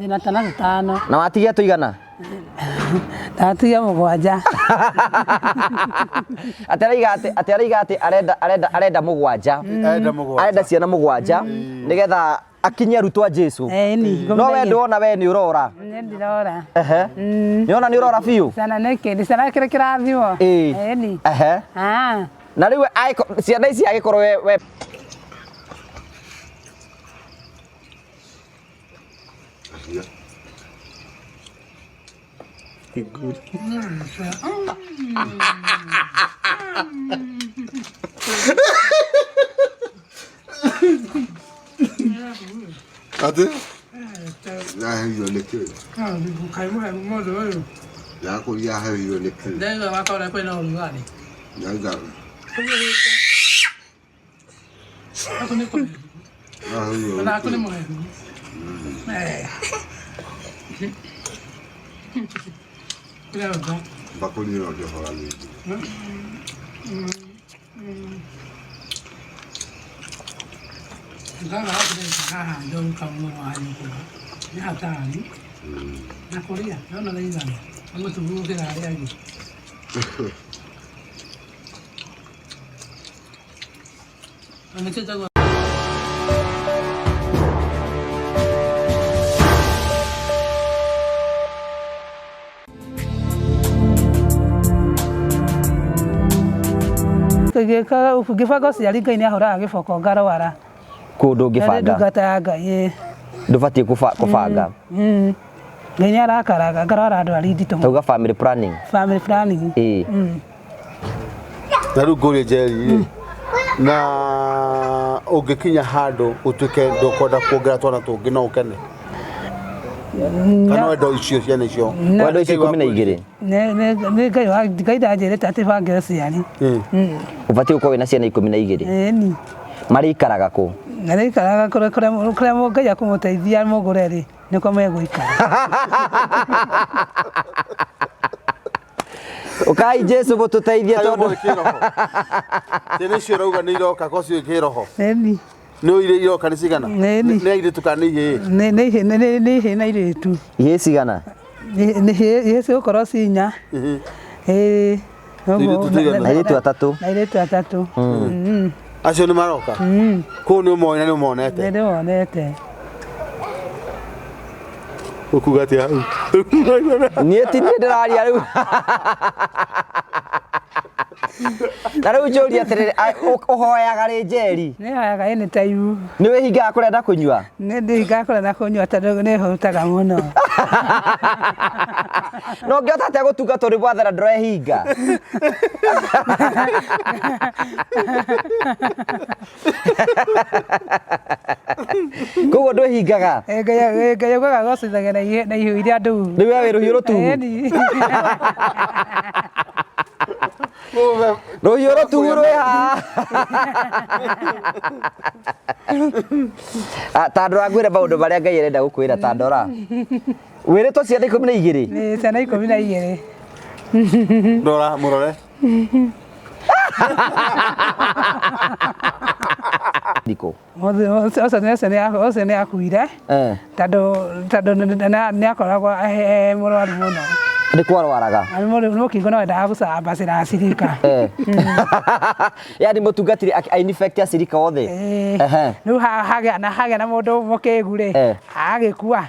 Ndĩna twana tũtano. Na watigia tũigana? Ndatigia mũgwanja. Atĩ araiga atĩ atĩ araiga atĩ arenda arenda arenda mũgwanja. Arenda mũgwanja. Arenda ciana mũgwanja nĩgetha akinye arutwo a Jesu. Ĩni. No we ndwona we nĩ ũrora. Nĩ ndirora. Ehe. Nĩ ona nĩ ũrora biũ? Ciana nĩ kĩndĩ, ciana kĩrĩ kĩrathimo. Ĩĩ. Ĩni. Ehe. Ah. Na rĩu ciana ici agĩkorwo we we Atĩ yahĩrio nĩ kĩ? Yakũria yahĩrio nĩ kĩ? Yaiga. Yahĩrio nĩ kĩ? Mbakũri ĩno ndĩhoranĩtie. Ngĩbanga ũciari Ngai nĩ ahũraga gĩboko ngarwara. Kũu Na nĩ ndũngĩbanga. ndungata ya Ngai ĩĩ. Ndũbatiĩ kũbanga. Ngai nĩ arakaraga ngarwara ndwari nditũ. Tauga family planning. Family planning. Ĩĩ. Na rĩu ngũrie Njeri rĩ, na ũngĩkinya handũ ũtuĩke ndũkwenda kuongerera twana tũngĩ no ũkene? Kana wenda icio ciana icio? Wenda icio 12? Nĩ Ngai wa Ngai ndanjĩrĩte atĩ bange ũciari. Ũbatiĩ gũkorwo wĩna ciana 12? Ĩni. Marĩikaraga kũ? Marĩikaraga kũrĩa kũrĩa Ngai akũmũteithia mũgũre rĩ, nĩkuo megũikara. Ũkai Jesu mũtũteithie tondũ Ciana icio ũrauga nĩ iroka ko ciĩ kĩroho? Ĩni. Nĩ ũire iroka nĩ cigana? Ĩni. Nĩ airĩtu kana nĩ ihĩĩ? Nĩ ihĩĩ na airĩtu. Ihĩĩ cigana? Ihĩĩ cigũkorwo ci inya. Ĩĩ. Airĩtu tũigana? Airĩtu atatũ. Airĩtu atatũ. Acio nĩ maroka? Kũu nĩ ũmoĩ na nĩ ũmonete? Nĩ ndĩmonete. Ũkuga atĩa hau? Niĩ ti niĩ ndĩraria rĩu. Na rĩu njũrie atĩrĩrĩ, ũhoyaga rĩ Njeri? Nĩ hoyaga anytime. Nĩ wĩhingaga kũrĩa na kũnyua? Nĩ ndĩhingaga kũrĩa na kũnyua tondũ nĩ hũtaga mũno. Na ũngĩhota atĩa gũtungatwo nĩ mwathani na ndũrehinga? Koguo ndwĩhingaga? Ngai augaga agocithagia na ihu iria nduu. Rĩu we wĩ rũhiũ rũtuhu? Ĩni. Rũhiũ rũtuhu rwĩ haha. Ah, ta ndora ngwĩre maũndũ marĩa Ngai arenda gũkwĩra ta ndora. Wĩrĩtwo ciana 12? Nĩ ciana 12. Ndora mũrore. Thikũ. Ũcio nĩ akuire tondũ tondũ nĩ akoragwo e mũrwaru mũno. Nĩ kwarwaraga? Nĩ mũkingo no endaga gũcamba ciracirika. Yaani mũtungatĩri a infect acirika othe? Rĩu hagĩa na hagĩa na mũndũ mũkĩgu rĩ, agagĩkua.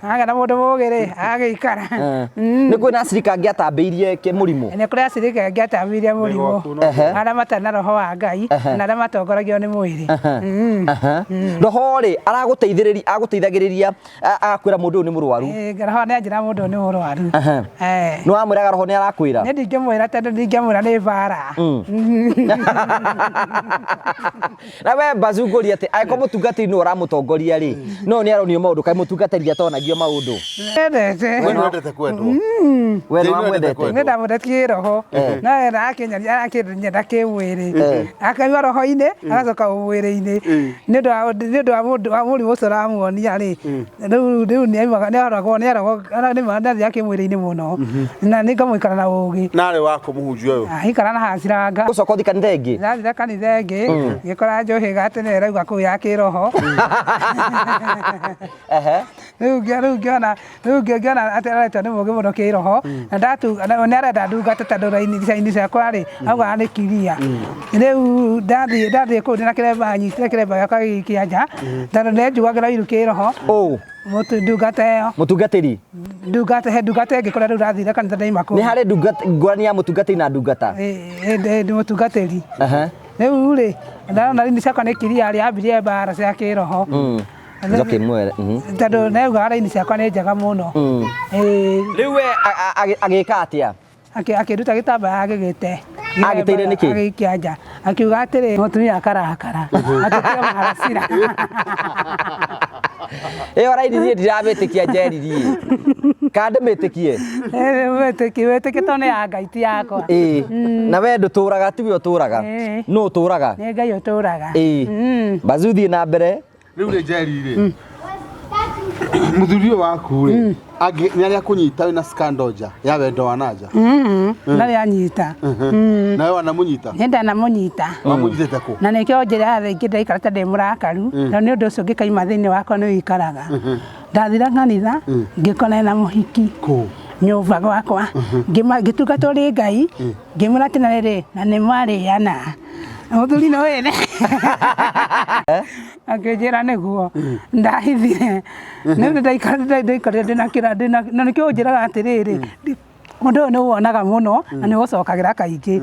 Hagĩa na mũndũ mũgĩ rĩ, agagĩikara. Nĩ kwĩ na acirika angĩ atambĩirie mũrimũ? Nĩ kũrĩ acirika angĩ atambĩirie mũrimũ. Arĩa matarĩ na roho wa Ngai na arĩa matongoragio nĩ mwĩrĩ. Roho rĩ, aragũteithĩrĩria agũteithagĩrĩria agakwĩra mũndũ ũyũ nĩ mũrwaru? Roho nĩ anjĩra mũndũ ũyũ nĩ mũrwaru. Nĩ wamwĩraga roho nĩ arakwĩra? Niĩ ndingĩmwĩra tondũ ndingĩmwĩra nĩ mbara. Na we bazungũria atĩ angĩkorwo mũtungatĩri nĩwe ũramũtongoria rĩ, no nĩ aronio maũndũ kaĩ mũtungatĩri atonagio maũndũ? Endete. We nĩ wendete kwendwo. We nĩ Nĩ wendete wamwendete? kwendwo. Nĩ ndamwendete kĩroho no we arakĩnyenda kĩmwĩrĩ akaigua roho-inĩ agacoka mwĩrĩ-inĩ nĩ ũndũ wa nĩ ũndũ wa mũndũ wa mũrimũ ũcio ũramuonia rĩ rĩu rĩu nĩ aimaga nĩ aroragwo nĩ aroragwo nĩ athiaga kĩmwĩrĩ-inĩ mũno na nĩ ngamũikara na ũgĩ Narĩ wakũ mũhunjia ũyũ. aikara na haciranga Ũcoka ũthiĩ kanitha ĩngĩ? Ndathire kanitha ĩngĩ ngĩkora njũhĩga atĩ nĩ ĩrauga kũu ya kĩroho. Rĩu ngĩona rĩu ngĩona atĩ aretwo nĩ mũũgĩ mũno kĩroho na ndatu na nĩ arenda ndungate tondũ raini raini ciakwa rĩ augaga nĩ kiria. Rĩu ndathiĩ kũu ndĩna kĩremba nyitire kĩremba gĩakwa gĩgĩikia nja tondũ nĩnjiguagĩra ũiru kĩroho. Ũ? Mũtu ndungata ĩyo. Mũtungatĩri? Ndungata he ndungata ĩngĩ kũrĩa rĩu ndathire kanitha ndaima kũu. Nĩ harĩ ndungata ngũrani ya mũtungatĩri na ndungata? Ĩĩ, ndĩ mũtungatĩri. Aha. Rĩu rĩ ndarona raini ciakwa nĩ kiria rĩ ambirie mbara cia kĩroho. Njoke mwere. Tondũ neugaga raini ciakwa nĩ njega mũno. Ĩĩ. Rĩu we agĩka atĩa? Akĩnduta gĩtambaya agĩgĩte. Agĩteire nĩkĩ? Agĩikia nja. Akiuga atĩrĩ, mũtumia akarakara. Atĩtie maracira. Ĩyo raini niĩ ndiramĩtĩkia Njeri niĩ. Kana ndĩmĩtĩkie? Wĩtĩkie wĩtĩkie tondũ nĩ ya Ngai ti yakwa. Ĩĩ. Na we ndũtũraga tiwe ũtũraga. Ĩĩ. Nũ ũtũraga? Nĩ Ngai ũtũraga. Ĩĩ. Bazu thiĩ na mbere. Rĩu rĩ Njeri rĩ, mũthuri ũyũ waku rĩ, angĩ nĩ arĩa kũnyita wĩna scandal nja ya wendo wa na nja? Ndarĩ anyita. Nawe wanamũnyita? Nĩ ndanamũnyita. Wamũnyitĩte kũ? Na nĩkĩo njĩra rĩngĩ ndaikarĩte ndĩ mũrakaru, na nĩ ũndũ ũcio ũngĩkaima thĩinĩ wakwa nĩ ũikaraga. Ndathire kanitha, ngĩkora ena mũhiki. Kũ? Nyũmba gwakwa. Ngĩtungatwo nĩ Ngai, ngĩmwĩra atĩ na rĩrĩ, na nĩ mwarĩana. Mũthuri no wene. Akĩnjĩra nĩguo. Ndahithire. Nĩ ndaikarire ndĩna kĩra ndĩna na nĩkĩo ũnjĩraga atĩrĩrĩ, ũndũ ũyũ nĩ wonaga mũno na nĩ ũcokagĩra kaingĩ.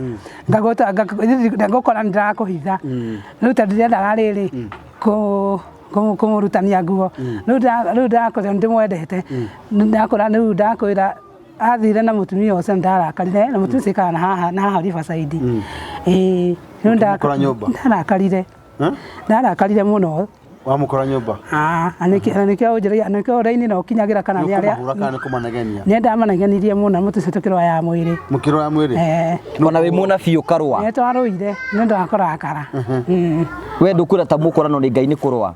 Ngagũkora nĩ ndĩrakũhitha. Rĩu tondũ ndirendaga rĩrĩ kũmũrutania nguo. Rĩu ndakũra nĩ ndĩmwendete. Ndakũra rĩu ndakwĩra athire na mũtumia ũcio nĩ ndarakarire na mũtumia ũcio aikaraga na haha na haha Riverside. Ĩĩ rĩu Ũkĩmũkora nyũmba? ndarakarire. Ndarakarire mũno. Wamũkora nyũmba? Ah, na nĩkĩo ũnjĩragia nĩkĩo raini no ũkinyagĩra kana nĩ arĩa Nĩũkũmahũra kana nĩkũmanegenia? Nĩ ndamanegenirie mũno mũtĩ ũcio tũkĩrũa ya mwĩrĩ. Mũkĩrũa ya mwĩrĩ? Eh. Ona wĩ mũnabii ũkarũa? Nĩ twarũire nĩ ũndũ wa kũrakara. We ndũkwĩra ta mũkũrano nĩ Ngai nĩ kũrũa?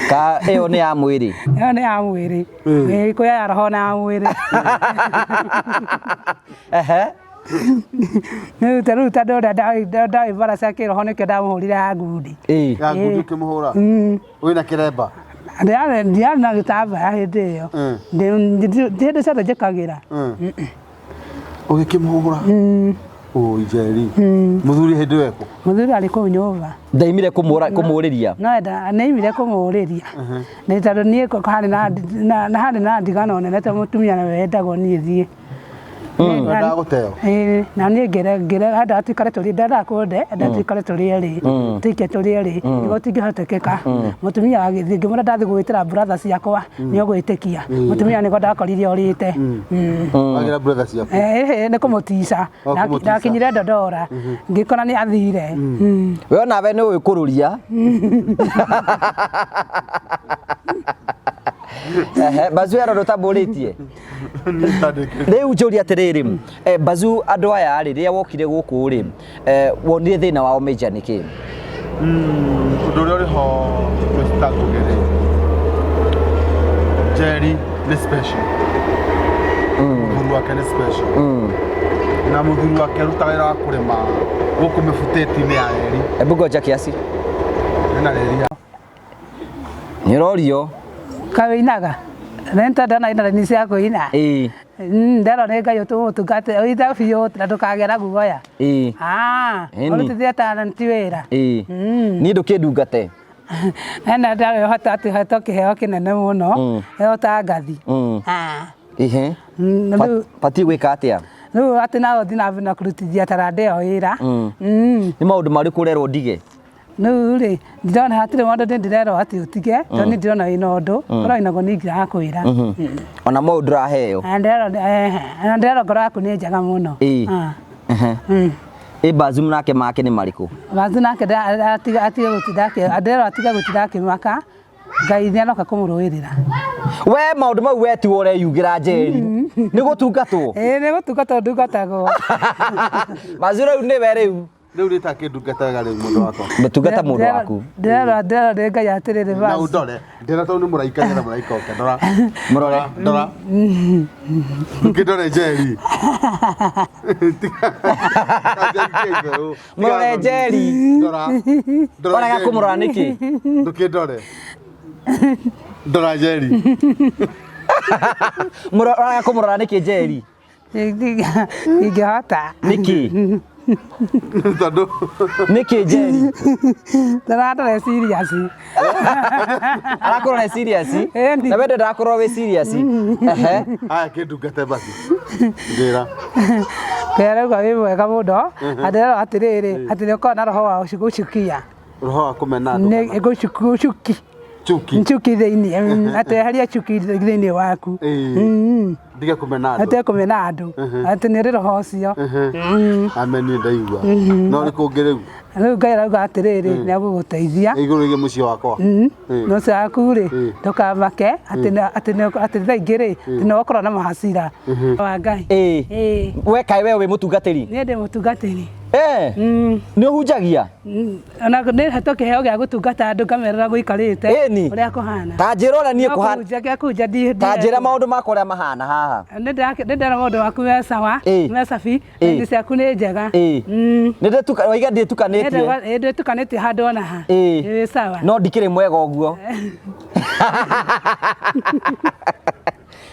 Ka ĩyo nĩ ya mwĩrĩ? Ĩyo nĩ ya mwĩrĩ. Ĩĩ kwĩ ya roho na ya mwĩrĩ. Ehe. Rĩu ta rĩu tondũ ũrĩa ndarĩ mbara cia kĩroho nĩkĩo ndamũhũrire ya ngundi. Ĩĩ. Ya ngundi ũkĩmũhũra? Wĩna kĩremba? Ndiarĩ na gĩtambaya hĩndĩ ĩyo. Hĩndĩ ciothe njĩkagĩra. Ũgĩkĩmũhũra? Oi Njeri. Mũthuri hĩndĩ ĩyo ekũ? Mũthuri arĩ kũu nyũmba. Ndaimire kũmũrĩria? No nĩaimire kũmũrĩria. Nĩ tondũ niĩ harĩ na ndigano nene tondũ mũtumia nĩwe wendagwo niĩ thiĩ. Wendaga gũteo? Ĩĩ, na niĩ ngĩrega endaga tũikare tũrĩ ndendaga kũnde, endaga tũikare tũrĩ erĩ, tũike tũrĩ erĩ, nĩguo tũtingĩhotekeka. Mũtumia agĩthiĩ, ngĩmwĩra ndathiĩ gũgĩtĩra brother ciakwa, nĩ ũgwĩtĩkia. Mũtumia nĩguo ndakorire orĩte. Wagĩra brother ciaku? Ĩĩ, nĩ kũmũtica. O, kũmũtica. Ndakinyire Dodora, ngĩkora nĩ athire. We onawe nĩ ũĩ kũrũria. Ehe, Bazu ero ndũtambũrĩtie. Rĩu njũria atĩrĩrĩ, Bazu andũ aya rĩ, rĩrĩa wokire gũkũ rĩ, wonire thĩna wao major nĩ kĩ? Ũndũ ũrĩa ũrĩ ho Mr. Ngugi rĩ, Njeri nĩ special. Mũthuri wake nĩ special. Na mũthuri wake arutaga wĩra wa kũrĩma gũkũ mĩbutĩti-inĩ ya reri. Hebu ngoja kiasi. Ĩna reri ya Nĩ ũrorio. Kawĩinaga? Nĩ ndona ina raini cia kũina. Ĩĩ. Nderwo nĩ Ngai ũtũmũtungate ũithe biũ na ndũkagĩe na guoya. Ĩĩ. Ah, Ĩni. ũrutithie talent wĩra. Ĩĩ. Niĩ ndũkĩndungate. Ena ndarĩ hota atĩ hetwo kĩheo kĩnene mũno, heo ta ngathi. Ah. Ihe. Rĩu Batiĩ gwĩka atĩa? rĩu atĩ nawe ũthiĩ na mbere na kũrutithia taranda ĩyo wĩra. Nĩ maũndũ marĩkũ ũrerwo ndige? Rĩu rĩ, ndĩrona hatirĩ maũndũ ndĩ ndĩrerwo atĩ ũtige, tondũ niĩ ndĩrona wĩna ũndũ, korwo wĩnaguo niĩ ingĩrakwĩra. Ona maũndũ ndũraheo. Na ndĩrerwo na ndĩrerwo ngoro yaku nĩ njega mũno. Ĩĩ. Ah. Ehe. Ĩ Bazu nake make nĩ marĩkũ? Bazu nake atige gũtinda ndĩrerwo atige gũtinda akĩmaka, Ngai nĩ aroka kũmũrũĩrĩra. We maũndũ mau we tiwe ũreyugĩra Njeri. Nĩ gũtungatwo. Ĩĩ nĩ gũtungatwo ndungatagwo. Bazu rĩu nĩwe rĩu. Rĩu rĩ takĩndungataga rĩu mũndũ wakwa. Ndũtungata mũndũ waku. Ndĩrerwo ndĩrerwo nĩ Ngai atĩrĩrĩ Na Bazu. ũndore, ndĩra tondũ nĩ mũraika nĩgetha mũraika oke. Ndora. Mũrore. Ndora. Ndũkĩndore Njeri. Mũrore Njeri. Ndora. Ndora Ũrega Njeri. kũmũrora nĩkĩ? Ndũkĩndore. Ndora Njeri. Ũraga kũmũrora nĩkĩ Njeri? Ingĩhota. Nĩkĩ? Tondũ Nĩkĩ Njeri? Ndarandora serious. Arakũrora serious? Ĩni. Na we ndwendaga kũrora wĩ serious? Ehe. Aya kĩndungate basi. Njĩra. Ndĩrauga wĩ mwega mũno, na ndĩrerwo atĩrĩrĩ, atĩ nĩ ũkoragwo na roho wa gũcukia. Roho wa kũmena andũ. Nĩ kana gũcuki. Chuki. Chuki thĩinĩ, atĩ eheria chuki thĩinĩ waku. Ĩĩ. Ndige kũmena andũ. Atĩ kũmena andũ, atĩ nĩ ũrĩ roho ũcio. Amen niĩ ndaigua. No nĩ kũngĩ rĩu. Rĩu Ngai arauga atĩrĩrĩ, nĩ egũgũteithia. Igũrũ rĩgiĩ mũciĩ wakwa. Ĩĩ. Mũciĩ waku rĩ, ndũkamake atĩ atĩ thaa ingĩ rĩ, atĩ nĩ ũgũkorwo na mahasira wa Ngai. Ĩĩ. Ĩĩ. We kaĩ we wĩ mũtungatĩri? Niĩ ndĩ mũtungatĩri. Eh. Nĩ ũhunjagia? Ona nĩ hetwo kĩheo gĩa gũtungata andũ ngamerĩra gũikarĩte Ĩni. ũrĩa kũhana. Ta njĩra ũrĩa niĩ No kũhana. kũhunjia gĩa kũhunjia ndi Ta njĩra maũndũ makwa ũrĩa mahana haha. Nĩ ndĩrona maũndũ maku me sawa, Ĩĩ. me sabi, Ĩĩ. na indo ciaku nĩ njega. Ĩĩ. Nĩ ndĩtuka waiga ndĩtukanĩtie. Nĩ ndĩtukanĩtie handũ ona ha. Ĩĩ. Ĩ sawa. No ndikĩrĩ mwega ũguo.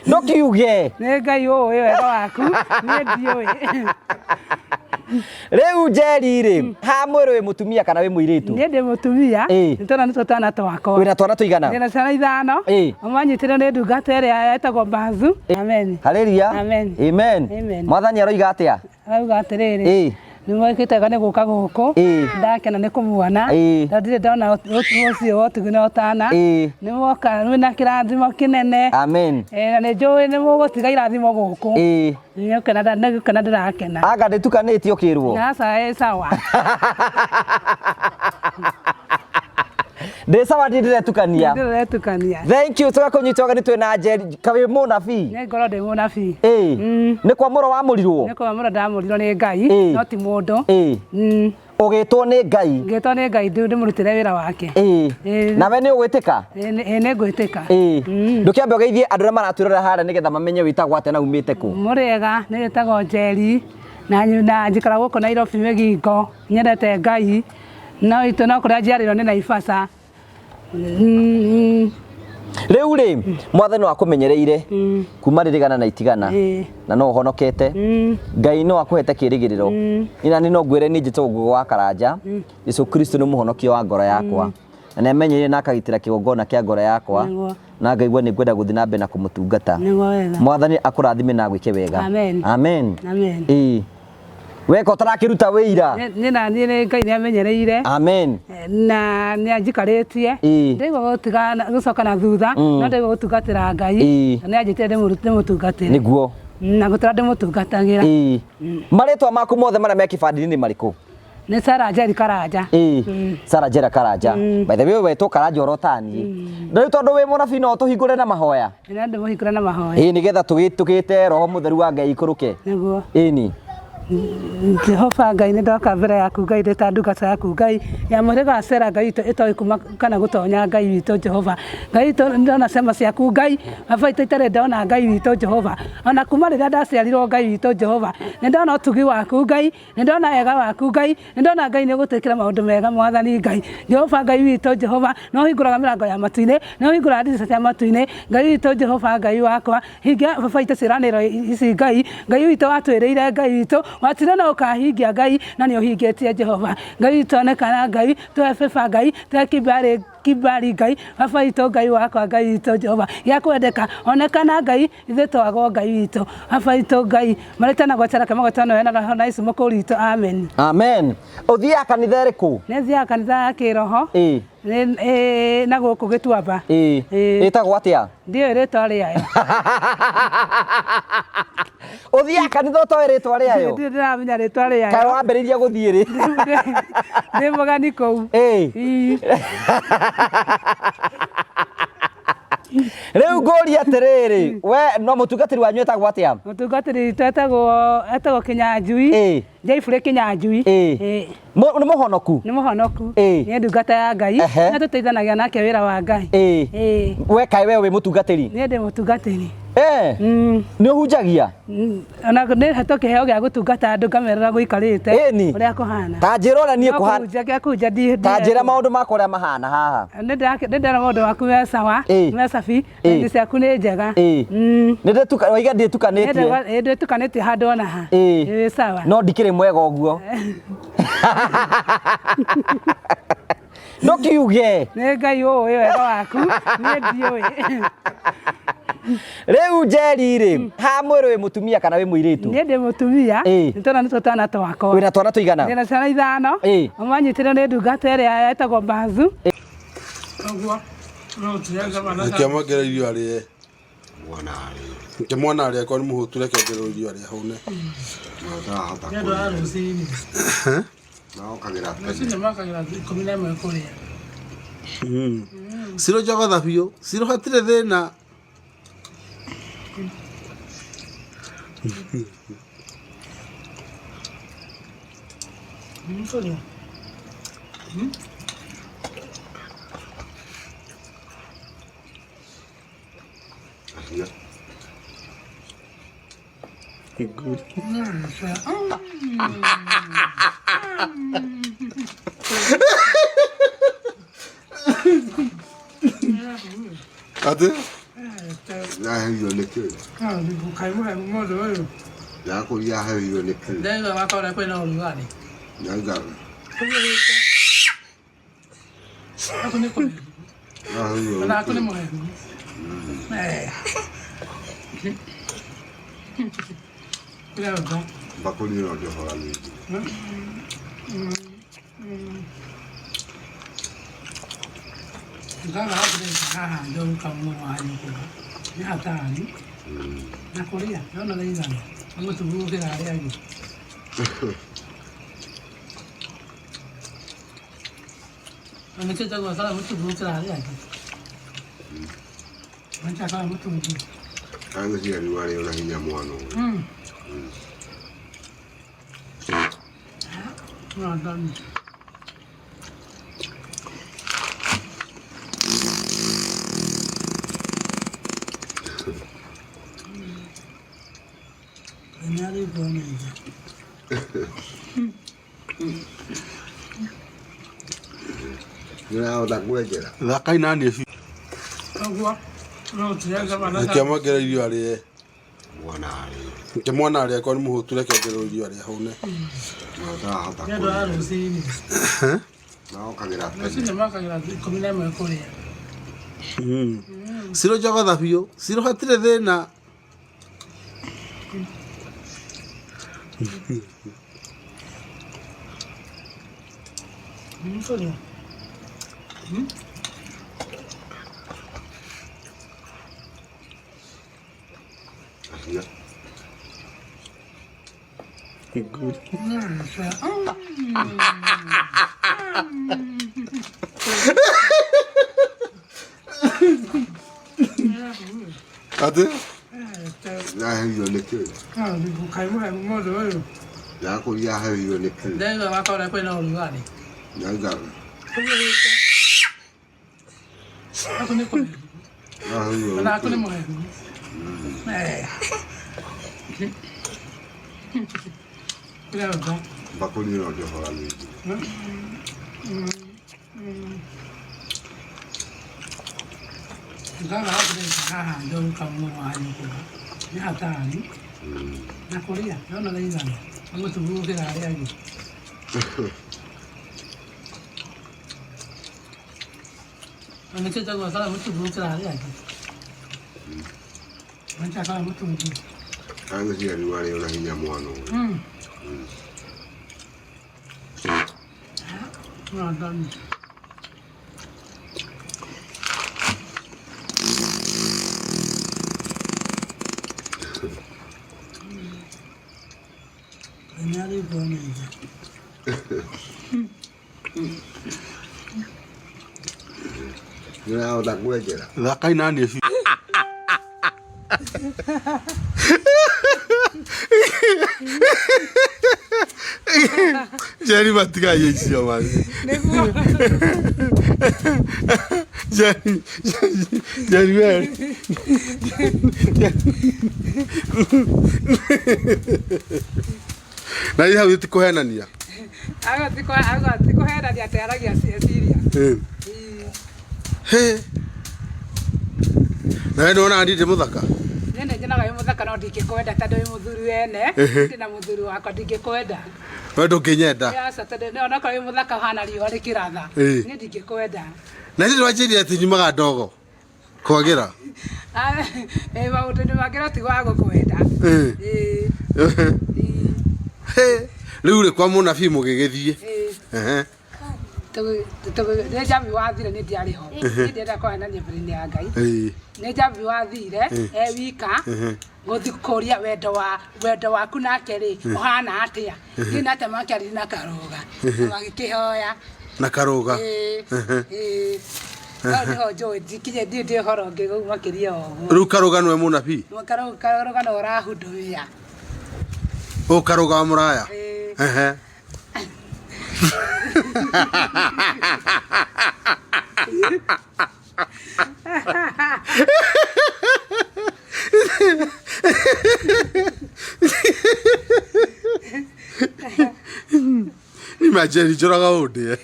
Ndũkiuge. Nĩ Ngai ũĩ wega waku, niĩ ndiũĩ. Rĩu Njeri rĩ, ha mwĩrĩ wĩ mũtumia kana wĩ mũirĩtu? Niĩ ndĩ mũtumia, Ĩĩ. nĩ twana nĩtwo twana twakwa. Wĩna twana tũigana? Ndĩna ciana ithano. Ĩĩ. Ũmanyitĩrwo nĩ ndungata ĩrĩa ĩtagwo Mbazu. Amen. Haleluya. Amen. Amen. Amen. Mwathani aroiga atĩa? Arauga atĩrĩrĩ, Ĩĩ. nĩ mwĩkĩte wega nĩ gũka gũkũ. Ĩĩ. Ndakena nĩ kũmuona. Ĩĩ. Tondũ ndirĩ ndona ũcio wa ũtugi na ũtana. Ĩĩ. Nĩ mwoka mwĩna kĩrathimo kĩnene. Amen. Ĩĩ, na nĩ njũĩ nĩ mũgũtiga irathimo gũkũ. Ĩĩ. Nĩ gũkena ndĩrakena. Anga ndĩtukanĩtie ũkĩrwo. Aca ĩ sawa. Ndĩ sawa ndirĩ ndĩretukania. Ndĩretukania. Thank you tũgakũnyita ũgeni twĩ na Njeri kaĩ mũnabii. Nĩ ngorwo ndĩ mũnabii. Ĩĩ. Nĩ kwamũrwo wamũrirwo. Nĩ kwamũrwo ndamũrirwo nĩ Ngai, Ĩĩ. no ti mũndũ. Ĩĩ. Ũgĩtwo nĩ Ngai. Ngĩtwo nĩ Ngai ndĩmũrutĩre wĩra wake. Ĩĩ. Ĩĩ. Nawe nĩ ũgwĩtĩka? Ĩĩ nĩ ngwĩtĩka. Ĩĩ. Ndũkĩambe ũgeithie andũ arĩa maratwĩrorera harĩa nĩgetha mamenye wĩtagwo atĩa na umĩte kũ. Mũrĩega, nĩ njĩtagwo Njeri na njikara gũkũ Nairobi Mĩgingo, nyendete Ngai, no itũ no kũrĩa njiarĩirwo nĩ Naivasha. Rĩu rĩ, mwathani no akũmenyereire kuma rĩrĩ gana na itigana na no ũhonokete. Ngai no akũhete kĩrĩgĩrĩro. Ina nĩ no ngwĩre niĩ njĩtagwo Ngũgĩ wa Karanja. Jesu Kristo nĩ mũhonokia wa ngoro yakwa. Na nĩ amenyereire na akagitĩra kĩgongona kĩa ngoro yakwa. Na ngaigua nĩ ngwenda gũthiĩ na mbere na kũmũtungata. Mwathani akũrathime na agwĩke wega. Amen. Amen. Amen. Ĩĩ. Weka ũtarakĩruta wĩira. Niĩ na niĩ nĩ Ngai nĩ amenyereire. Amen. Na nĩ anjikarĩtie. Ĩĩ. Ndaigua gũtigana gũcoka na thutha, no ndaigua gũtungatĩra Ngai. Ĩĩ. Na nĩ anjĩtire ndĩmũtungatĩre. Nĩguo. Na gũtũra ndĩmũtungatagĩra. Ĩĩ. Marĩtwa maku mothe marĩa me kĩbandĩ-inĩ nĩ marĩkũ? Nĩ Sarah Njeri Karanja. Ĩĩ. Sarah Njeri Karanja. By the way wetwo Karanja oro taniĩ. Na rĩu tondũ wĩ mũnabii no ũtũhingũre na mahoya. Nĩ ndĩmũhingũre na mahoya. Ĩĩ nĩgetha tũgĩte roho mũtheru wa Ngai ikũrũke. Nĩguo. Ĩni. Jehova Ngai nĩ ndoka mbere yaku Ngai ndĩ ta ndungata yaku Ngai ya mũhĩrĩga wa Sera Ngai witũ ĩtoĩ kuma kana gũtonya Ngai witũ Jehova Ngai witũ ndona ciama ciaku Ngai baba witũ itarĩ ndona Ngai witũ Jehova ona kuma rĩrĩa ndaciarirwo Ngai witũ Jehova nĩ ndona ũtugi waku Ngai nĩ ndona wega waku Ngai nĩ ndona Ngai nĩ ũgũtwĩkĩra maũndũ mega Mwathani Ngai Jehova Ngai witũ Jehova nĩ ũhingũraga mĩrango ya matu-inĩ nĩ ũhingũraga ndirica cia matu-inĩ Ngai witũ Jehova Ngai wakwa hingia baba witũ ciĩranĩro ici Ngai Ngai witũ watwĩrĩire Ngai witũ watire no ũkahingia Ngai na nĩ ũhingĩtie Jehova Ngai witũ onekana Ngai tũhe baba Ngai tũhe kibali kibali Ngai baba witũ Ngai wakwa Ngai witũ Jehova gĩa kwendeka onekana Ngai ithuĩ twagwo Ngai witũ baba witũ Ngai marĩtana na gwacera kĩmagotano na roho na Yesu mũkũri witũ amen. Amen. Ũthiaga kanitha ĩrĩkũ? Nĩ thiaga kanitha ya kĩroho Ĩĩ. Na gũkũ Gĩtuamba. Ĩĩ. Ĩĩ. Ĩtagwo atĩa? Ndiũĩ rĩtwa rĩayo. Ũthiaga kanitha ũtoĩ rĩtwa rĩayo? Ndirĩ ndĩramenya rĩtwa rĩayo. Kaĩ wambĩrĩirie gũthiĩ rĩ? Ndĩ mũgeni kũu. Ĩĩ. Ĩĩ. Rĩu ngũria atĩrĩrĩ, we no mũtungatĩri wanyu etagwo atĩa? Mũtungatĩri witũ etagwo Kĩnyanjui. Ĩĩ. Njaibũrĩ Kĩnyanjui. Ĩĩ. Ĩĩ. Nĩ mũhonoku? Nĩ mũhonoku. Ĩĩ. Nĩ ndungata ya Ngai. Ehe. Na tũteithanagia nake wĩra wa Ngai. Ĩĩ. Ĩĩ. We kaĩ we wĩ mũtungatĩri? Niĩ ndĩ mũtungatĩri. Eh. Nĩ ũhunjagia? Ona nĩ hetwo kĩheo gĩa gũtungata andũ ngamerera gũikarĩte Ĩni. ũrĩa kũhana. Ta njĩra ũrĩa niĩ No kũhana. kũhunjia gĩa kũhunjia ndi Ta njĩra maũndũ makwa ũrĩa mahana haha. Nĩ ndĩrona maũndũ maku me sawa, Ĩĩ. me sabi, Ĩĩ. na ciaku nĩ njega. Ĩĩ. Nĩ ndĩtuka waiga ndĩtukanĩtie. Nĩ ndĩtukanĩtie handũ ona ha. Ĩĩ. Ĩ sawa. No ndikĩrĩ mwega ũguo. Ndũkiuge. Nĩ Ngai ũĩ wega waku, niĩ ndiũĩ. Rĩu Njeri rĩ, ha mwĩrĩ wĩ mũtumia kana wĩ mũirĩtu? Niĩ ndĩ mũtumia, Ĩĩ. nĩ twana nĩtwo twana twakwa. Wĩna twana tũigana? Ndĩna ciana ithano. Ĩĩ. Ũmwe anyitĩrwo nĩ ndungata ĩrĩa ĩtagwo Mbazu. Reke amwongerere irio arĩe. Reke mwana arĩe akorwo nĩ mũhũtu reke ongererwo irio arĩe ahũne. Ciro njogotha biũ, Ciro hatirĩ thĩna. Atĩ? Yaheirwo nĩ kĩ? Yakũria yaheirwo nĩ kĩ? Yauga yaheirwo nĩ kĩ? Mbakũri ĩno ndĩhoranĩtie. Agũciarirwo arĩ ona hinya mwana ũyũ. Nĩũrahota kwenjera? Thakai na niĩ biũ. Reke amwongerere irio arĩe. Mwana arĩe. Reke mwana arĩe akorwo nĩ mũhũtu reke ongererwo irio arĩe ahũne. Ũtarahota kũrĩa. Maokagĩra tene. Ciro njogotha biũ, Ciro hatirĩ thĩna. Atĩ? Yaheirwo nĩ kĩ? Yakũria yaheirwo nĩ kĩ? Yauga yaheirwo nĩ kĩ? Mbakũri ĩno ndĩhoranĩtie. Agũciarirwo arĩ ona hinya mwana ũyũ. Nĩũrahota kwenjera? Thakai na niĩ biũ. Njeri matigaye icio mani. Nĩguo. Njeri Njeri we. Na hau ti kũhenania. Aga ti kũhenania atĩ aragia serious. He. Na we nĩwona niĩ ndĩ mũthaka? Niĩ nĩ nyonaga wĩ mũthaka no ndingĩkwenda tondũ wĩ mũthuri wene, ndĩ na mũthuri wakwa ndingĩkwenda. We ndũngĩnyenda. Aca tondũ onakorwo wĩ mũthaka ũhana riũa rĩkĩratha, niĩ ndingĩkwenda. Na niĩ nĩwanjĩrire atĩ nyumaga ndogo. Kwagĩra. Maũndũ-inĩ mangĩ no ti wa gũkwenda. Rĩu rĩ kwa mũnabii mũgĩgĩthiĩ. Nĩ njambi wathire nĩ ndiarĩ ho. Niĩ ndĩrenda kũhenania mbere-inĩ ya Ngai. Nĩ njambi wathire e wika gũthiĩ kũria wendo waku nake rĩ ũhana atĩa. Niĩ nake makĩaria na Karũga magĩkĩhoya. Na Karũga. Hau nĩho njũĩ ndikinye ndiĩ ndĩ ũhoro ũngĩ makĩria wa ũguo. Rĩu Karũga nĩwe mũnabii? Karũga nĩwe ũrahudumia. Ũ Karũga wa mũraya? Imagine njũraga ũndĩe.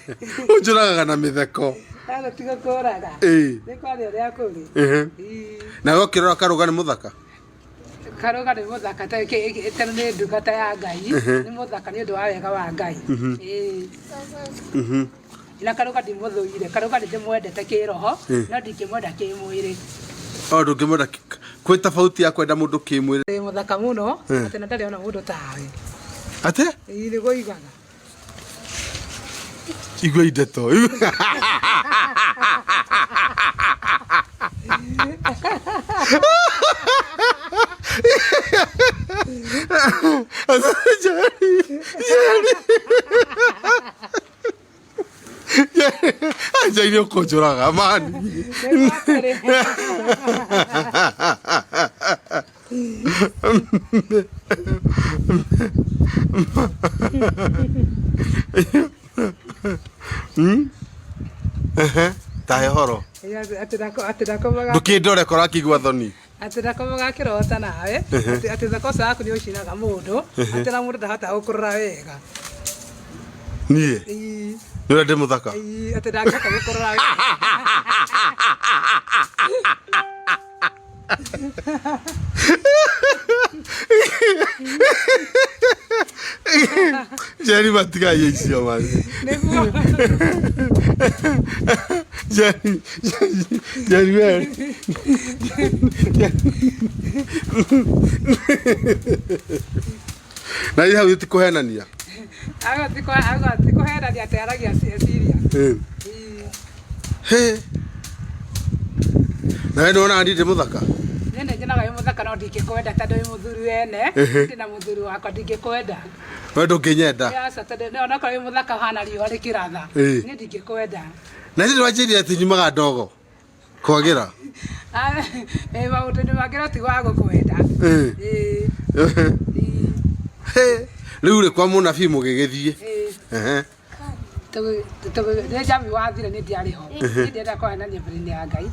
Ũnjũragaga na mĩtheko. Halo tiga kũraga. Nĩ kwaria ũrĩa kũrĩ. Nawe ũkĩrora Karũga nĩ mũthaka? Karũga nĩ mũthaka tondũ nĩ ndungata ya Ngai. Nĩ mũthaka nĩ ũndũ wa wega wa Ngai. Na Karũga ndimũthũire. Karũga nĩ ndĩmwendete kĩroho no ndingĩmwenda kĩmwĩrĩ. O ndũngĩmwenda kwĩ tofauti ya kwenda mũndũ kĩmwĩrĩ. Wĩ mũthaka mũno atĩ na ndarĩ ona mũndũ tawe. Atĩ? Ĩĩ nĩguo oigaga. Igua ndeto. Njeri ũkũnjũraga mani. Tahe ũhoro. Ndũkĩndore korwo akĩigua thoni. Atĩ ndakomaga akĩrota nawe, atĩ thoko ũcio waku nĩ ũcinaga mũndũ, atĩ na mũndũ ndahotaga gũkũrora wega. Niĩ? Nĩ ũrĩa ndĩ mũthaka? Atĩ ndangĩhota gũkũrora wega. Njeri matigaye icio mani. Nĩguo. Njeri Njeri we. Na hau ti kũhenania. Aga ti kũhenania atĩ aragia serious. He. Na we nĩwona niĩ ndĩ mũthaka? Niĩ nĩ nyonaga wĩ mũthaka no ndingĩkwenda tondũ wĩ mũthuri wene, ndĩ na mũthuri wakwa ndingĩkwenda. We ndũngĩnyenda? Aca tondũ onakorwo wĩ mũthaka ũhana riũa rĩkĩratha, niĩ ndingĩkwenda. Na niĩ nĩwanjĩrire atĩ nyumaga ndogo. Kwagĩra. Maũndũ-inĩ mangĩ no ti wa gũkwenda. Rĩu rĩ kwa mũnabii mũgĩgĩthiĩ. Nĩ njambi wathire nĩ ndiarĩ ho. Niĩ ndĩrenda kũhenania mbere-inĩ ya Ngai.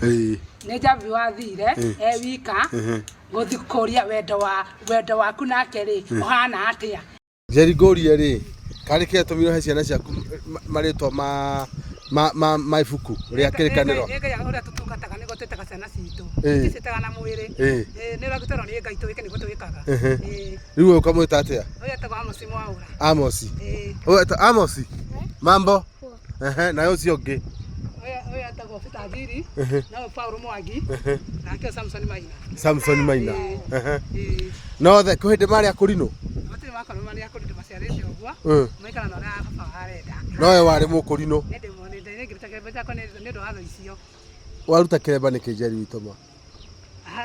Nĩ njambi wathire e wika gũthiĩ kũria wendo waku nake rĩ ũhana atĩa. Njeri ngũrie rĩ, karĩ kĩrĩa tũmire he ciana ciaku marĩtwa ma ibuku rĩa kĩrĩkanĩro? Nĩ Ngai ũrĩa tũtungataga nĩguo twĩtaga ciana citũ. Tũcĩtaga na mwĩrĩ. Nĩ ũrĩa tũrona nĩ Ngai twĩke nĩguo twĩkaga. Rĩu ũyũ ũkamwĩta atĩa? Ũyũ etagwo Amosi Mwaũra. Amosi. Ũyũ etagwo Amosi? Mambo? Na ũcio ũngĩ? Ũyũ etagwo Peter Njiri, na ũyũ Paul Mwangi, nake Samson Maina. Samson Maina. No othe kwĩ hĩndĩ marĩ akũrinũ? Matirĩ makorwo marĩ akũrinũ maciarĩte ũguo, maikara na ũrĩa baba arenda. No we warĩ mũkũrinũ? Nĩ ngĩruta kĩremba gĩakwa nĩ ũndũ wa tho icio. Waruta kĩremba nĩkĩ Njeri witũ ma?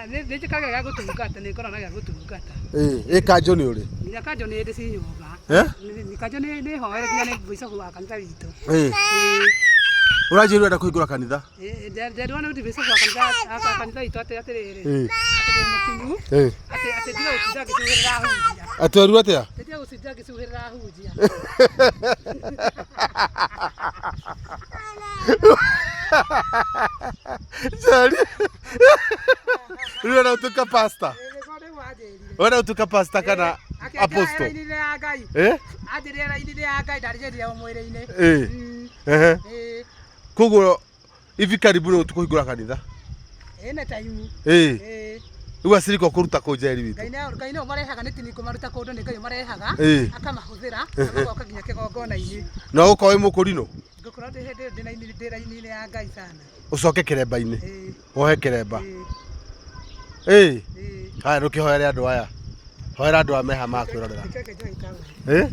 Nĩ njĩkaga gĩa gũtungata, nĩ ngoragwo na gĩa gũtungata. Ĩ kanjũ nĩ ũrĩ? Nginya kanjũ nĩ ndĩ ci nyũmba. Kanjũ nĩ hoere nginya nĩ bishop wa kanitha witũ. Ũranjĩra ũrenda kũhingũra kanitha? Ndendirwo nĩ bishop wa kanitha witũ atĩ atĩrĩrĩ, atĩ ndĩ mũkinyu, atĩ ndige gũtinda ngĩcũhĩrĩra ahunjia. Atĩ werirwo atĩa? Ndige Gũcinda ngĩcuhĩrĩra hunjia. Njeri. Rĩu wenda gũtuĩka pastor? Nĩguo rĩu anjĩrire. Wenda gũtuĩka pastor kana apostle? Akĩnjĩra raini-inĩ ya Ngai. Eh? Anjĩrire raini-inĩ ya Ngai ndarĩrĩria o mwĩrĩ-inĩ. Eh. Ehe. Ĩĩ. Koguo hivi karibuni tũkũhingũra kanitha. Ĩna taimu. Ĩĩ. Ĩĩ. Rĩu acirika ũkũruta kũ Njeri witũ? Ngai nĩ Ngai nĩwe ũmarehaga nĩ tini kũmaruta kũndũ nĩ Ngai ũmarehaga Ĩĩ. akamahũthĩra na magoka nginya kĩgongona-inĩ. Na ũgũkorwo wĩ mũkũrinũ? Ngũkorwo ndĩ hĩndĩ ĩyo ndĩ raini- ndĩ raini-inĩ ya Ngai sana. Ũcoke kĩremba-inĩ. Ĩĩ. Wohe kĩremba. Ĩĩ. Ĩĩ. Ĩĩ. Haya ndũkĩhoere andũ aya. Hoera andũ aya meha makwĩrorera. Reke njoe itambaya. Ĩĩ?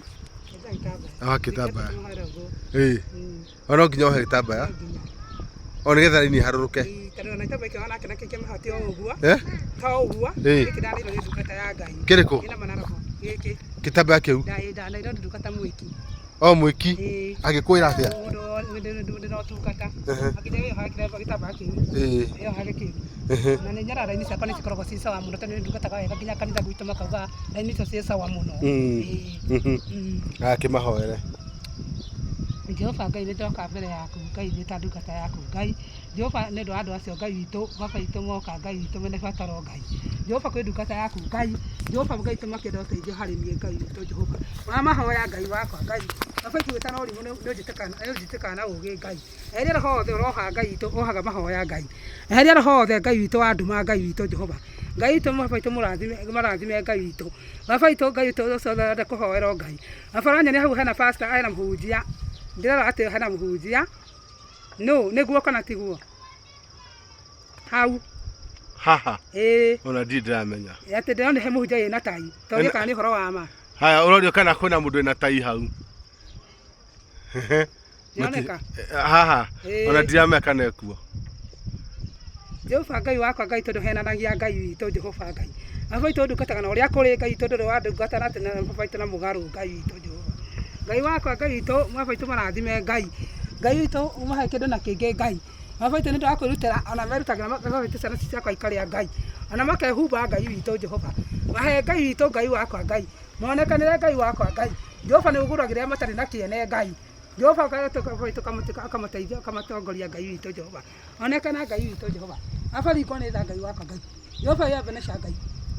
Njoe itambaya. Ah, kĩtambaya. Reke tũmũhoere ũguo. Ĩĩ. O no nginya wohe gĩtambaya. No nginya. O nĩgetha raini ĩharũrũke. Ĩĩ, tondũ ona itambaya kĩo onake nakĩo kĩmahoti o ũguo. Eh? To ũguo. Ĩĩ. Gĩkĩ ndaneirwo nĩ ndungata ya Ngai. Kĩrĩkũ? Kĩna manaroko. Gĩkĩ. Gĩtambaya kĩu. Ndaneirwo nĩ ndungata mwĩki. O mwĩki. Ĩĩ. Agĩkwĩra atĩa? Mũndũ ndĩ na ũtungata. Ehe. Akĩnjĩra wĩyohage kĩremba gĩtambaya kĩu. Ĩĩ. Wĩyohage kĩu. Ehe. Na nĩ nyonaga raini ciakwa nĩ cikoragwo ciĩ sawa mũno tondũ nĩ ndungataga wega nginya kanitha gwitũ makauga raini icio ciĩ sawa mũno. Ĩĩ. Aya kĩmahoere. Jehova Ngai nĩ ndoka mbere yaku Ngai ndĩ ta ndungata yaku Ngai Jehova nĩ ũndũ wa andũ acio Ngai witũ baba witũ moka Ngai witũ mena ibataro Ngai Jehova kwĩ ndungata yaku Ngai Jehova Ngai witũ makĩenda ũteithio harĩ niĩ Ngai witũ Jehova ũramahoya Ngai wakwa Ngai baba witũ wĩtana ũrimũ nĩ ũnjĩtĩkaga na ũgĩ Ngai eheria roho wothe ũroha Ngai witũ ũhaga mahoya Ngai eheria roho wothe Ngai witũ wa nduma Ngai witũ Jehova Ngai witũ baba witũ mũrathime marathime Ngai witũ baba witũ Ngai witũ ũcio ũrenda kũhoerwo Ngai baba ũranyonia hau hena pastor hena mũhunjia ndĩrora atĩ hena mũhunjia nũ nĩguo kana tiguo hau Haha. ĩĩ Ona ndirĩ ndĩramenya. atĩ ndĩrona he mũhunjia wĩna tai tondũ kana nĩ ũhoro wa ma Haya ũrorio kana kwĩna mũndũ wĩna tai hau. Nĩoneka? Haha. Ĩĩ. Ona ndiramenya kana ekuo. Jehova Ngai wakwa Ngai tondũ henanagia Ngai witũ Jehova Ngai baba witũ ndungataga na ũrĩa kũrĩ Ngai witũ ndũrĩ wandungata na tene baba witũ na mũgarũ Ngai witũ Jehova Ngai wakwa Ngai witũ baba witũ marathime Ngai Ngai witũ ũmahe kĩndũ na kĩngĩ Ngai baba witũ nĩ ũndũ wa kwĩrutĩra ona merutagĩra baba witũ ciana ciakwa ikarĩa Ngai ona makehumba Ngai witũ Jehova mahe Ngai witũ Ngai wakwa Ngai monekanĩre Ngai wakwa Ngai Jehova nĩ ũgũragĩra arĩa matarĩ na kĩene Ngai Jehova witũ akamateithia akamatongoria Ngai witũ Jehova onekana Ngai witũ Jehova baba ringwo nĩ tha Ngai wakwa Ngai Jehova wĩ Ebenezer Ngai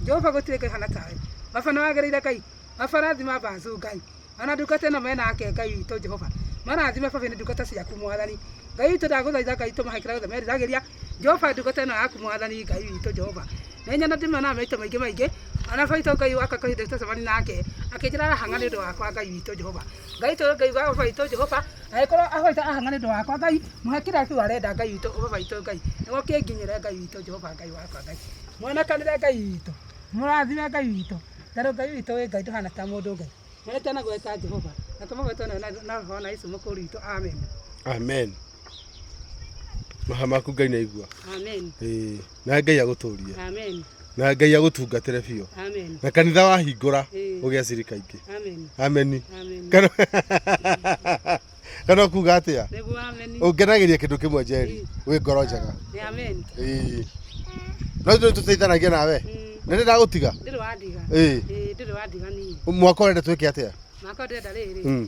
Jehova gũtirĩ Ngai hana tawe baba nĩ wagĩrĩire Ngai baba rathima Bazu Ngai ona ndungata ĩno menake Ngai witũ Jehova marathime baba nĩ ndungata ciaku mwathani Ngai witũ ndagũthaitha Ngai tũmahe kĩrĩa gĩothe meriragĩria Jehova ndungata ĩno yaku mwathani Ngai witũ Jehova nĩ nyona ndĩmĩonaga maita maingĩ maingĩ ona baba witũ Ngai wakwa kahinda tũcemania nake akĩnjĩra arahang'a nĩ ũndũ wakwa Ngai witũ Jehova Ngai witũ Ngai wa baba witũ Jehova angĩkorwo baba witũ arahang'a nĩ ũndũ wakwa Ngai mũhe kĩrĩa kĩu arenda Ngai witũ baba witũ Ngai nĩguo kĩnginyĩre Ngai witũ Jehova Ngai wakwa Ngai mwonekanĩre Ngai witũ mũrathime Ngai witũ tondũ Ngai witũ wĩ Ngai ndũhana ta mũndũ Ngai Mwetana gweta Jehova na tũmũgweta na roho na Yesu mũkũũri witũ amen. Amen. Maha maku Ngai nĩaigua. Amen. Ĩĩ. Na Ngai agũtũrie. Amen. Na Ngai agũtungatĩre biũ. Amen. Na kanitha wahingũra Ĩĩ. ũgĩe acirika aingĩ. Amen. Ameni. Amen. Kana kana ũkuga atĩa? Nĩguo amen. Ũngenagĩria kĩndũ kĩmwe Njeri, wĩ ngoro njega. Nĩ amen. Ĩĩ. No ithuĩ tũteithanagia nawe. Nĩ ndĩ ndagũtiga. Ndĩrĩ wandiga. Ĩĩ. Ĩĩ ndĩrĩ wandiga niĩ. Mwaka ũrenda twĩke atĩa? Mwaka ũyũ ndĩrenda rĩrĩ.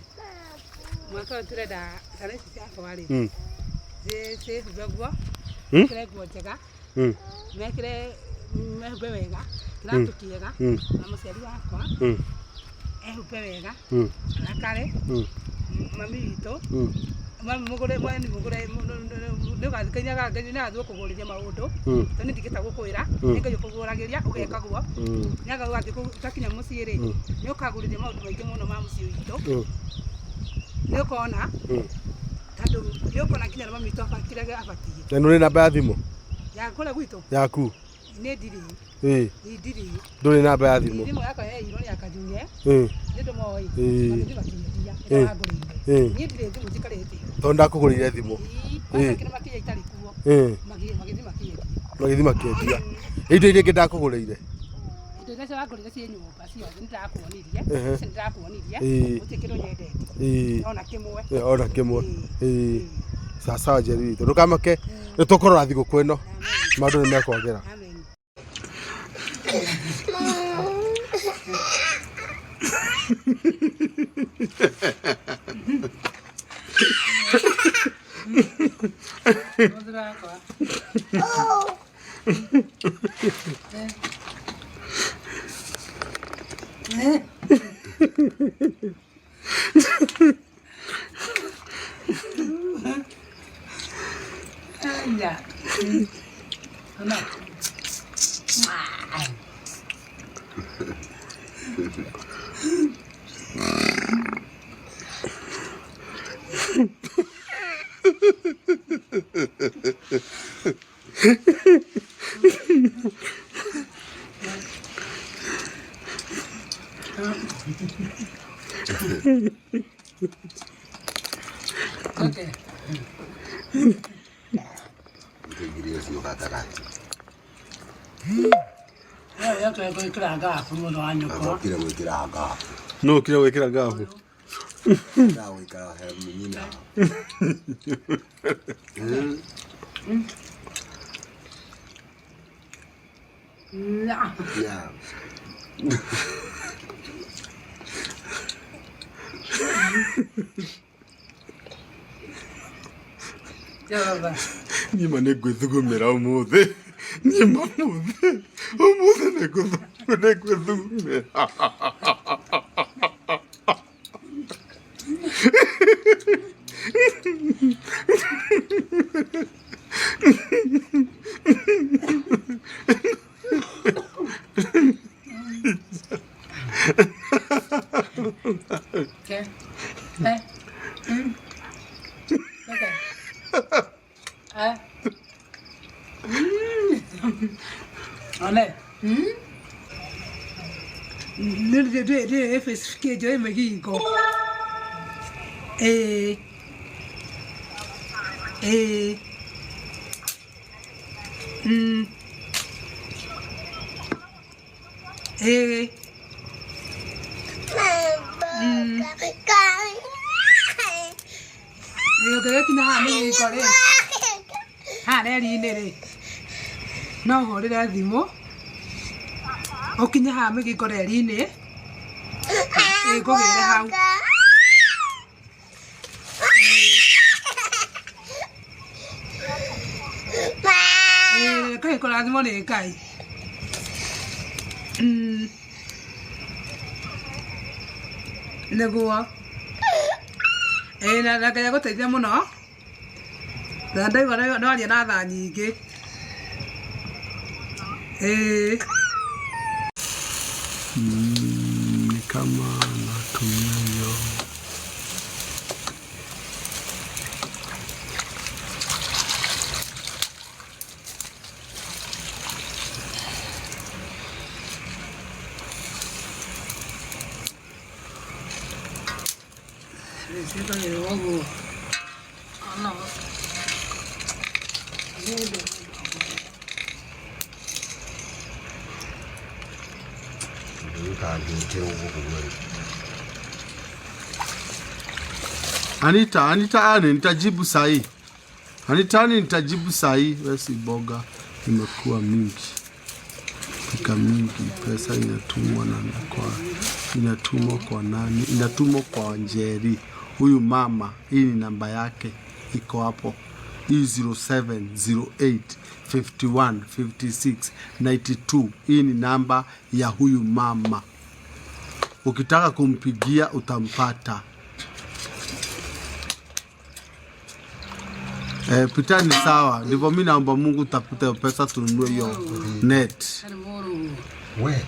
Mwaka ũyũ tũrenda ciana ici ciakwa rĩ. Ciĩhumbe nguo. Mekĩre nguo njega. Mekĩre mehumbe wega. Kĩratũ kĩega. Na mũciari wakwa ehumbe wega. Athakare. Mami witũ. Mami mũgũre mweni mũgũre nĩ ũgathiĩ Ngai nĩagathiĩ gũkũgũrĩria maũndũ. Tondũ niĩ ndingĩhota gũkwĩra. Nĩ Ngai ũkũgũragĩria ũgeka guo. Nĩaga ũgathiĩ ũgakinya mũciĩ rĩ, nĩ ũkagũrĩria maũndũ maingĩ mũno ma mũciĩ witũ. Nĩ ũkona tondũ nĩ ũkona nginya na mami witũ kĩrĩa abatiĩ. Na nĩ ũrĩ namba ya thimũ Ya kũrĩa gwitũ? Yaku? Niĩ ndirĩ. Ĩĩ. Niĩ ndirĩ. Ndũrĩ namba ya thimũ? Thimũ yakwa yaiyirwo nĩ akajunye. Ĩĩ. Nĩ ndũmoĩ. Ĩĩ. Magĩthiĩ makĩendia. Ĩĩ. Nĩo wangũrĩire. Ĩĩ. Niĩ ndirĩ thimũ njikarĩte. Tondũ ndakũgũrĩire thimũ. Ĩĩ. Ĩĩ. Macokire makĩiya itarĩ kuo. Ĩĩ. Magĩthiĩ makĩendia. Magĩthiĩ makĩendia. Indo iria ingĩ ndakũgũrĩire? Indo iria wangũrĩire ciĩ nyũmba ciothe nĩ ndĩrakuonirie. Ehe. Icio nĩ ndĩrakuonirie. Ĩĩ. Gũtirĩ kĩndũ nyendetie. Ĩĩ. Ona kĩmwe. Ĩĩ, ona kĩmwe. Ĩĩ. Ĩĩ. Sawa sawa Njeri witũ. Ndũkamake nĩ tũkũrora thigũkũ ĩno. Maũndũ nĩ mekwagĩra. Amen. Mũthuri wakwa. Anya. Ana. Okay. Ngĩgiria ũcio gatagatĩ. Yoke gwĩkĩra ngabu mũno wa nyũkwa. Agokire gwĩkĩra ngabu. No ũkire gwĩkĩra ngabu. Ndagũikara he nyina. Yeah. Jehova. Niĩ ma nĩ ngwĩthugumĩra ũmũthĩ. Niĩ ma ũmũthĩ. Ũmũthĩ nĩ ngwĩthugumĩra. Okay. Eh. Mm. Okay. Eh. Mm. Ole. Mm. Nĩ ndĩ ndĩ FSK njoe mĩgingo. Ĩĩ. Ĩĩ. Mm. Ĩĩ. Ĩĩ ũngĩgĩkinya haha mĩgingo rĩ, haha reri-inĩ rĩ, no ũhũrĩre thimũ, ũkinye haha mĩgingo reri-inĩ, ĩĩ ngũgĩre hau. Ĩĩ kwĩ kũrathimwo nĩ Ngai. Nĩguo. Ĩĩ na Ngai agũteithie mũno. Na ndaigua nĩwaria na tha nyingĩ. Ĩĩ. Ni kama natumia hiyo. Ũguo. Ona. Ndũkangĩkĩra ũguo kũguo. Anita, Anita Anne, nitajibu sahi. Anita Anne, nitajibu sahi. Wewe si boga, imekuwa mingi. Pika mingi, pesa inatumwa na kwa inatumwa kwa nani? Inatumwa kwa Njeri. Huyu mama, hii ni namba yake iko hapo. Hii 0708 51 56 92. Hii ni namba ya huyu mama. Ukitaka kumpigia utampata. Pita ni sawa. Ndivyo mimi naomba Mungu tapute pesa tununue hiyo net. Harĩ mũrũ. We.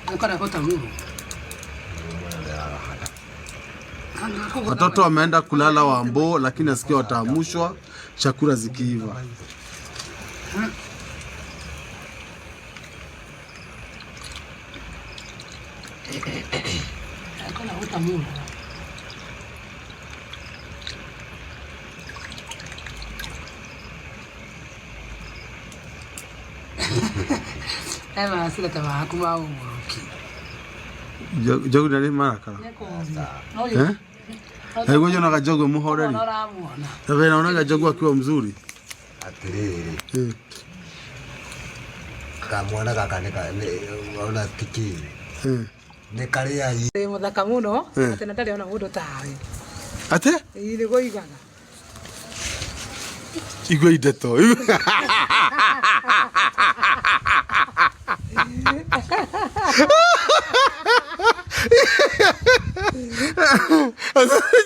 Ũkara kũta mũrũ. Watoto wameenda kulala Wambo, lakini nasikia wataamushwa chakula zikiiva. Ũkara kũta mũrũ. Ema hasira ta maku ma ũgũrũki. Njogu ndarĩ marakara. Eh? Hebu nyonaga Njogu muhoreri. Ũramuona. Sasa naonaga Njogu akiwa mzuri. Atĩrĩrĩ. Eh. Kamwana gaka nĩ ona ti kĩĩ. Eh. Nĩ karĩ ai. Wĩ mũthaka mũno atĩ na ndarĩ ona mũndũ tawe. Atĩ? Ĩĩ nĩguo ugaga. Igua ndeto.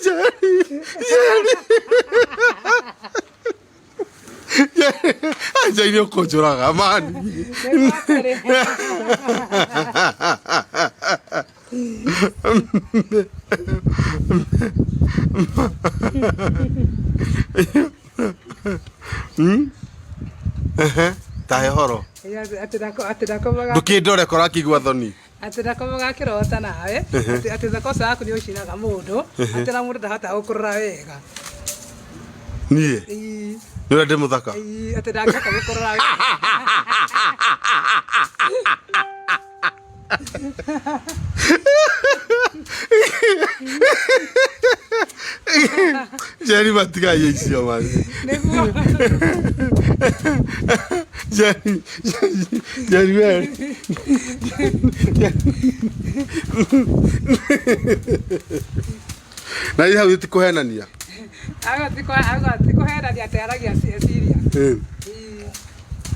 Jerry, Jerry. Jerry ũkũnjũraga mani. Nĩguo atĩrĩ. Tahe horo. Ĩĩ, atĩ atĩ ndakomaga Ndũkĩndore kora akĩigua thoni. Atĩ ndakomaga akĩrota nawe atĩ thaka ũcio waku nĩ ũcinaga mũndũ atĩ na mũndũ ndahotaga gũkũrora wega. Niĩ? Ĩĩ. Nĩ ũrĩa ndĩ mũthaka? Ĩĩ, atĩ ndangĩhota gũkũrora wega. Jerry matigaye icio mani. Nĩguo. Jerry, Jerry we. Na hau ti kũhenania. Aga ti kũhenania atĩ aragia serious. Ĩĩ.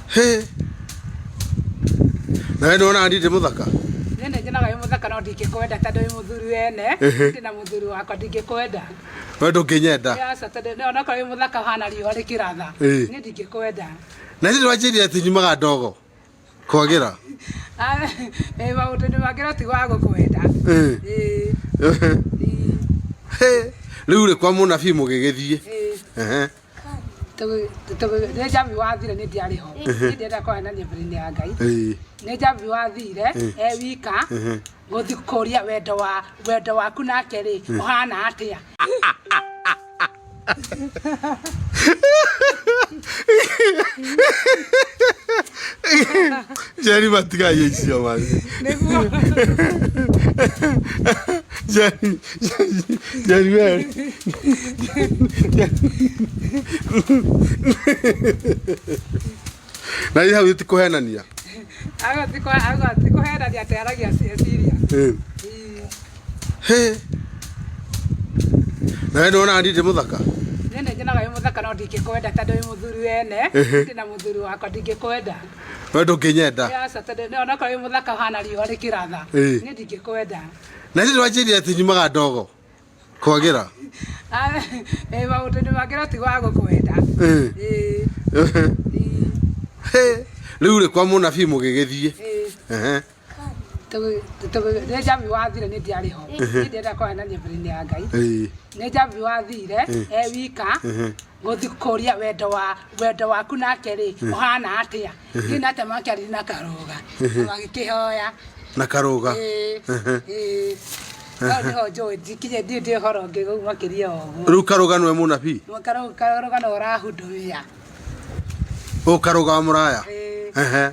He. Na we nĩwona niĩ ndĩ mũthaka? Niĩ nĩ nyonaga wĩ mũthaka no ndingĩkwenda tondũ wĩ mũthuri wene, ndĩ na mũthuri wakwa ndingĩkwenda. We ndũngĩnyenda? Aca tondũ onakorwo wĩ mũthaka ũhana riũa rĩkĩratha, niĩ ndingĩkwenda. Na niĩ nĩwanjĩrire atĩ nyumaga ndogo kwagĩra. Maũndũ-inĩ mangĩ no ti wa gũkwenda. Ĩĩ. Rĩu rĩ kwa mũnabii mũgĩgĩthiĩ. Ĩĩ. Nĩ Njambi wathire nĩ ndiarĩ ho. Niĩ ndĩrenda kũhenania mbere-inĩ ya Ngai. Nĩ Njambi wathire e wika gũthiĩ kũria wendo wa wendo waku nake rĩ ũhana atĩa. Jerry matigaye icio mani. Nĩguo. Jerry, Jerry we. Na hau ti kũhenania. Aga ti kũhenania atĩ aragia serious. Ĩĩ. He. Na we nĩwona niĩ ndĩ mũthaka? Niĩ nĩ nyonaga wĩ mũthaka no ndingĩkwenda tondũ wĩ mũthuri wene, ndĩ na mũthuri wakwa ndingĩkwenda. We ndũngĩnyenda? Aca tondũ onakorwo wĩ mũthaka ũhana riũa rĩkĩratha, niĩ ndingĩkwenda. Na niĩ nĩwanjĩrire atĩ nyumaga ndogo kwagĩra. Maũndũ-inĩ mangĩ no ti wa gũkwenda. Ĩĩ. He. Rĩu rĩ kwa mũnabii mũgĩgĩthiĩ. Ĩĩ. Nĩ Njambi wathire nĩ ndiarĩ ho. Niĩ ndĩrenda kũhenania mbere-inĩ ya Ngai. Ĩĩ. Nĩ Njambi wathire e wika gũthiĩ kũria wendo wa wendo waku nake rĩ ũhana atĩa. Niĩ na atĩ makĩarire na Karũga magĩkĩhoya. Na Karũga. Ĩĩ. Ĩĩ. Hau nĩho njũĩ ndikinye ndiĩ ndĩ ũhoro ũngĩ makĩria wa ũguo. Rĩu Karũga nĩwe mũnabii? Karũga nĩwe ũrahundumia. Ũ Karũga wa mũraya? Ĩĩ.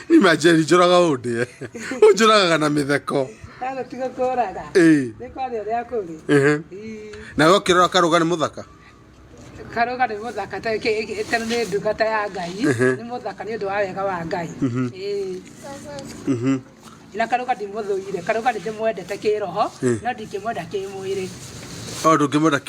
Imagine njũraga ũndĩe. Ũnjũragaga na mĩtheko. Aga tiga kũraga. Ĩĩ. Nĩ kwaria ũrĩa kũrĩ. Ĩĩ. Nawe ũkĩrora Karũga nĩ mũthaka? Karũga nĩ mũthaka tondũ nĩ ndungata ya Ngai. Nĩ mũthaka nĩ ũndũ wa wega wa Ngai. Ĩĩ. Na Karũga ndimũthũire. Karũga nĩ ndĩmwendete kĩroho no ndingĩmwenda kĩmwĩrĩ. O ndũngĩmwenda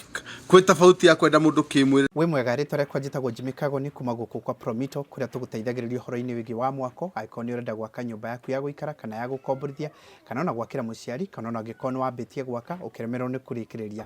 kwĩ tofauti ya kwenda mũndũ kĩmwĩrĩ. Wĩ mwega, rĩtwa rĩakwa njĩtagwo Jimmy Kagoni kuma gũkũ kwa Promito kũrĩa tũgũteithagĩrĩria ũhoro-inĩ wĩgiĩ wa mwako, angĩkorwo nĩ ũrenda gwaka nyũmba yaku ya gũikara kana ya gũkomborithia, kana ona gwakĩra mũciari, kana ona angĩkorwo nĩ wambĩtie gwaka ũkĩremererwo nĩ kũrĩkĩrĩria.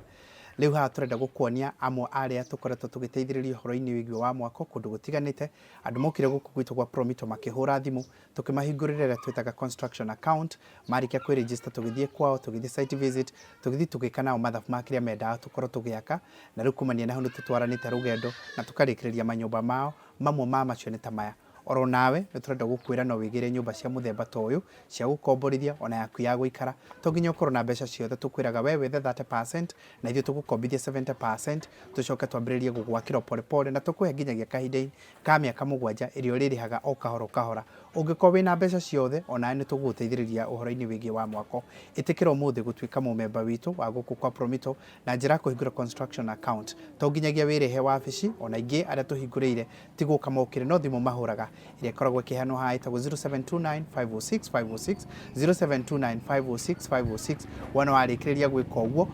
Rĩu haha tũrenda gũkuonia amwe arĩa tũkoretwo tũgĩteithĩrĩria ũhoro-inĩ wĩgiĩ wa mwako kũndũ gũtiganĩte. Andũ mokire gũkũ gwitũ gwa Promito makĩhũra thimũ, tũkĩmahingũrĩra ĩrĩa twĩtaga construction account. Marĩkia kwĩ register tũgĩthiĩ kwao, tũgĩthiĩ site visit, tũgĩthiĩ tũgĩka nao mathabu ma kĩrĩa mendaga tũkorwo tũgĩaka. Na rĩu kumania na hau nĩ tũtwaranĩte rũgendo na tũkarĩkĩrĩria manyũmba mao. Mamwe ma macio nĩ ta maya. Oro nawe nĩ tũrenda gũkwĩra no wĩgĩre nyũmba cia mũthemba ta ũyũ cia gũkomborithia ona yaku ya gũikara. To nginya ũkorwo na mbeca ciothe, tũkwĩraga we wethe 30% na ithuĩ tũgũkombithia 70%, tũcoke twambĩrĩrie gũgwakĩra pole pole na tũkũhe nginyagia kahinda ka mĩaka 7 ĩrĩa ũrĩrĩhaga o kahora o kahora. Ũngĩkorwo wĩna mbeca ciothe, onawe nĩ tũgũgũteithĩrĩria ũhoro-inĩ wĩgiĩ wa mwako. Ĩtĩkĩra ũmũthĩ gũtuĩka mũmemba witũ wa gũkũ kwa Promito na njĩra ya kũhingũra construction account. To nginyagia wĩrĩhe wabici, ona ingĩ arĩa tũhingũrĩire ti gũka mokire no thimũ mahũraga ĩrĩa ĩkoragwo ĩkĩheanwo haha ĩtagwo 0729 506 506, 0729 506 506. Wona warĩkĩrĩria gwĩka ũguo,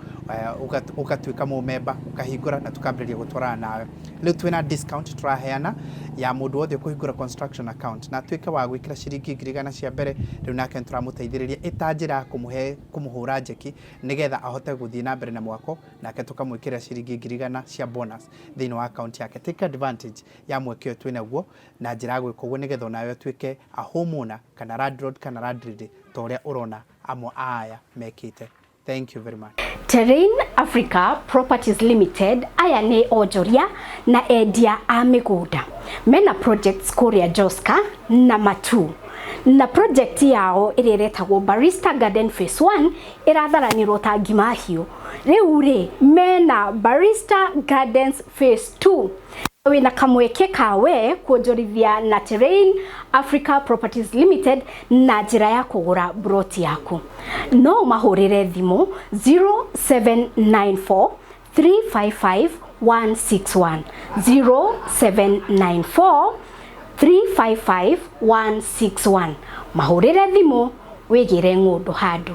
ũgatuĩka mũmemba, ũkahingũra na tũkambĩrĩria gũtwarana nawe. Rĩu twĩna discount tũraheana ya mũndũ wothe ũkũhingũra construction account na atuĩke wa gwĩkĩra ciringi 100,000 cia mbere. Rĩu nake nĩtũramũteithĩrĩria ĩta njĩra ya kũmũhe kũmũhũra njeki nĩgetha ahote gũthiĩ na mbere na mwako, nake tũkamwĩkĩrĩra ciringi 100,000 cia bonus thĩinĩ wa account yake. Take advantage ya mweke ũyũ twĩnaguo na njĩra ya gwĩka ũguo nĩgetha onawe ũtuĩke a homeowner kana landlord kana landlady ta ũrĩa ũrona amwe a aya mekĩte. Thank you very much. Terrain Africa Properties Limited aya nĩ onjoria na endia a mĩgũnda mena projects kũrĩa Joska na Matu, na project yao ĩrĩa ĩretagwo Barista Garden Phase 1 ĩratharanĩrwo ta ngima hiũ. Rĩu rĩ mena Barista Gardens Phase 2, wĩna kamweke kawe kuonjorithia na Terrain Africa Properties Limited na njĩra ya kũgũra broti yaku. No ũmahũrĩre thimũ 0794 355 161, 0794 355 161. Mahũrĩre thimũ wĩgĩre ng'ũndũ handũ.